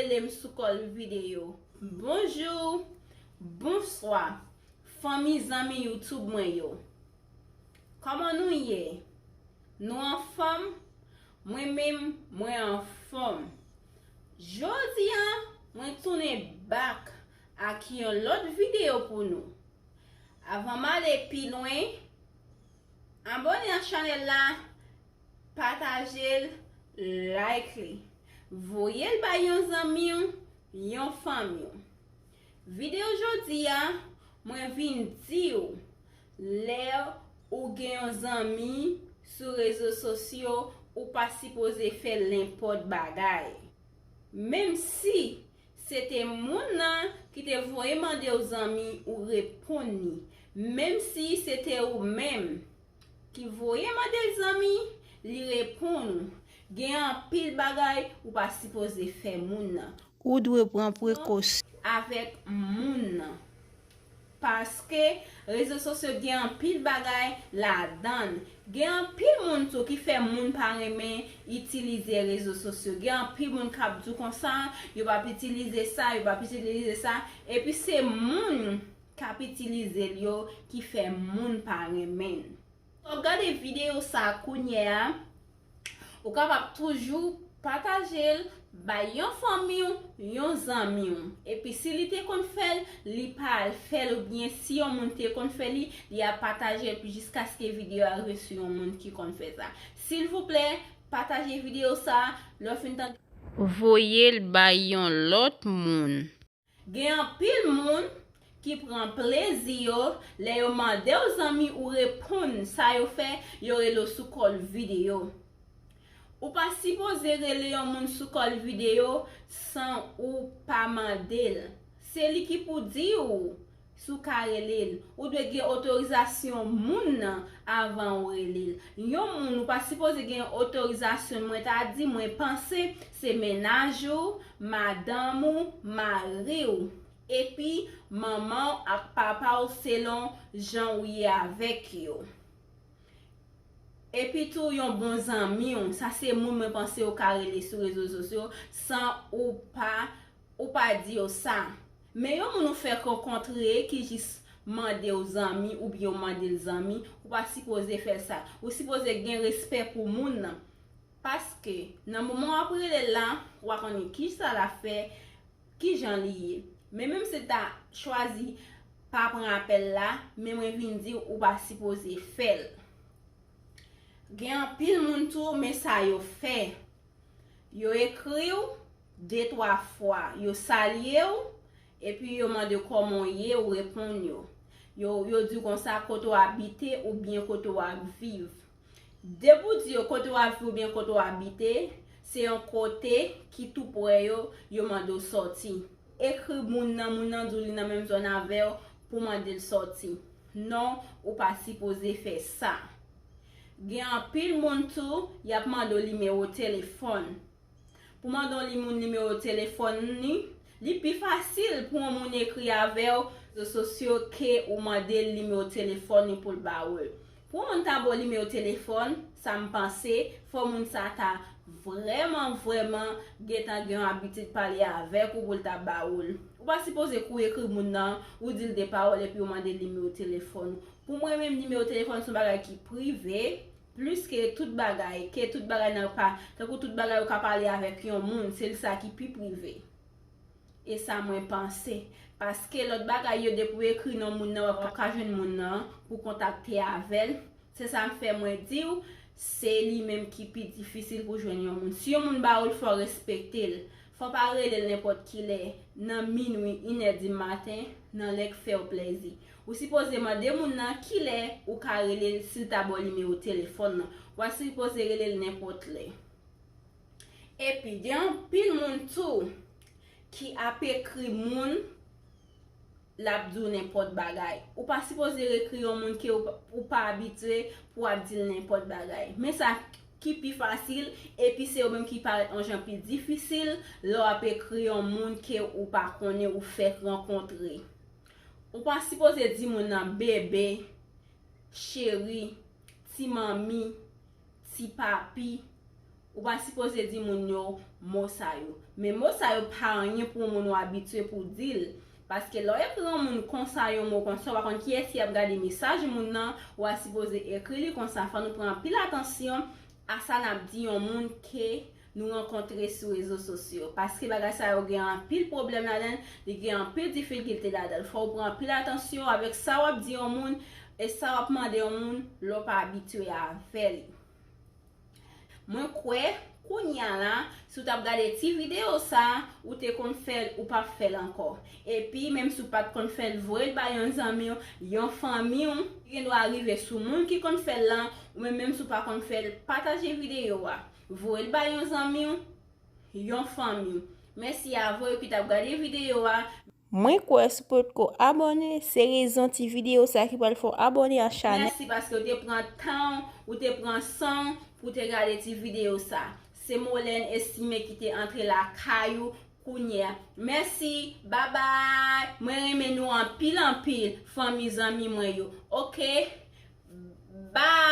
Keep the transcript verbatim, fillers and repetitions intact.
rele m sou kòl videyo. Bonjou, bonswa, fanmi zanmi YouTube mwen yo. Kòman nou ye? Nou anfòm? Mwen menm, mwen anfòm. Jodi a, mwen tounen back ak yon lòt videyo pou nou. Avan m ale pi lwen, abòne ak chanèl la, pataje l, like li. Voye l bay yon zanmi w, yon fanmi w. Videyo jodi a, mwen vin di w, lè ou gen yon zanmi sou rezo sosyo, ou pa sipoze fè l nenpòt bagay. Menm si se te moun nan ki te voye mande w zanmi, ou reponn li. Menm si se te ou menm ki voye mande l zanmi, li reponn ou. Gen anpil bagay ou pa sipoze fè moun nan. Ou dwe pran prekosyon avèk moun nan. Paske rezo sosyo gen anpil bagay ladan l. Gen anpil moun tou ki fè moun pa renmen itilize rezo sosyo. Gen anpil moun k ap di w konsa, yo p ap itilize sa, yo p ap itilize sa. Epi se moun k ap itilize l yo ki fè moun pa renmen l. W ap gade videyo sa a kounye a, ou kapab toujou pataje l, bay yon fanmi w, yon zanmi w. Epi si li te konn fè l, li pa al fè l, oubyen si yon moun te konn fè li, li ap pataje l jiskaske videyo a rive sou yon moun ki konn fè sa. Silvouplè, pataje videyo sa a, lè w fin tande, voye l bay yon lòt moun. Gen anpil moun ki pran plezi yo lè yo mande w zanmi, ou reponn sa yo fè, yo rele w sou kòl videyo. Ou pa sipoze rele yon moun sou kòl videyo san ou pa mande l. Se li ki pou di w si w ka rele l. Ou dwe gen otorizasyon moun nan avan ou rele l. Yon moun, ou pa sipoze gen otorizasyon, mwen ta di, mwen panse se mennaj ou, madanm ou, mari w, epi manman w ak papa w selon jan ou ye avèk yo. Epi tou yon bon zanmi w, sa se moun mwen panse ou ka rele sou rezo sosyo san ou pa, ou pa di yo sa. Men yon moun ou fèk rankontre ki jis mande w zanmi oubyen w mande l zanmi, ou pa sipoze fè sa. Ou sipoze gen respè pou moun nan. Paske nan moman w ap rele l la, ou pa konnen kisa l ap fè, kijan li ye. Men menm si l ta chwazi pa pran apèl la, men mwen vin di w, ou pa sipoze fè l. Gen anpil moun tou, men sa yo fè. Yo ekri w de twa fwa, yo salye w, epi yo mande w kòman w ye, ou reponn yo. Yo, yo di w konsa kote w abite oubyen kote w ap viv. Depi w di yo kote w ap viv oubyen kote w abite, se yon kote ki tou pre yo, yo mande w sòti. Ekri moun nan, moun nan di w li nan menm zòn avè w pou mande l sòti. Non, ou pa sipoze fè sa. Gen anpil moun tou, y ap mande w nimewo telefòn. Pou mande yon moun nimewo telefòn li, li pi fasil pou yon moun ekri avè w sou rezo sosyo ke ou mande l nimewo telefòn li pou l ba ou l. Pou yon moun ta ba w nimewo telefòn, sa m panse, fò moun sa ta vrèman, vrèman gentan gen yon abitid pale avèk ou pou l ta ba ou l. Ou pa sipoze kou ekri moun nan, ou di l de pawòl epi ou mande l nimewo telefòn ou. Pou mwen menm, nimewo telefòn se yon bagay ki prive, plis ke tout bagay, ke tout bagay nan pa, tankou tout bagay ou ka pale avèk yon moun, se l sa ki pi prive. E sa mwen panse. Paske lòt bagay yo, depi w ekri non moun nan, w ap ka jwenn moun nan pou kontakte avè l. Se sa m fè mwen di w, se li menm ki pi difisil pou jwenn yon moun. Si yon moun ba ou l, fò w respekte l. Fò w pa rele l nenpòt kilè, nan minwi, inè di maten, nan lè k fè w plezi. Ou sipoze mande moun nan kilè ou ka rele l si l ta ba w nimewo telefòn nan. Ou pa sipoze rele l nenpòt lè. Epi, gen anpil moun tou ki ap ekri moun, l ap di w nenpòt bagay. Ou pa sipoze ekri yon moun ke ou, ou pa abitye pou w ap di l nenpòt bagay. Men sa ki pi fasil, epi se ou menm ki parèt yon jan pi difisil lè w ap ekri yon moun ke ou pa konnen, ou fèk rankontre. Ou pa sipoze di moun nan bebe, cheri, ti manmi, ti papi, Ou pa sipoze di moun yo mo sa yo. Men mo sa yo pa anyen pou yon moun ou abitye pou di l. Paske lè w ekri yon moun konsa, yon mo konsa, ou pa konn kiyès ki ap gade mesaj moun nan, ou a sipoze ekri li konsa. Fò nou pran anpil atansyon a sa n ap di yon moun ke nou rankontre sou rezo sosyo. Paske bagay sa yo gen anpil pwoblèm ladan l, li gen anpil difikilte ladan l. Fò w pran anpil atansyon avèk sa w ap di yon moun e sa w ap mande yon moun lè w pa abitye avè li. Mwen kwè, kounye a la, si w t ap gade ti videyo sa, ou te konn fè l, ou p ap fè l ankò. Epi, menm si w pa t konn fè l, voye l ba yon zanmi w, yon fanmi w. Li gen dwa rive sou moun ki konn fè l lan, ou menm, menm si w pa konn fè l, pataje videyo a. Voye l ba yon zanmi w, yon fanmi w. Mèsi a vou yo ki t ap gade videyo a. Mwen kwè si w potko abòne, se rezon ti videyo sa ki pral fè w abòne a chanèl. Mèsi paske w te pran tan w, ou te pran san w pou w te gade ti videyo sa. Se Molène Estimé ki te antre lakay ou kounye a. Mèsi, babay. Mwen renmen nou anpil anpil, fanmi zanmi mwen yo. Oke? Bye.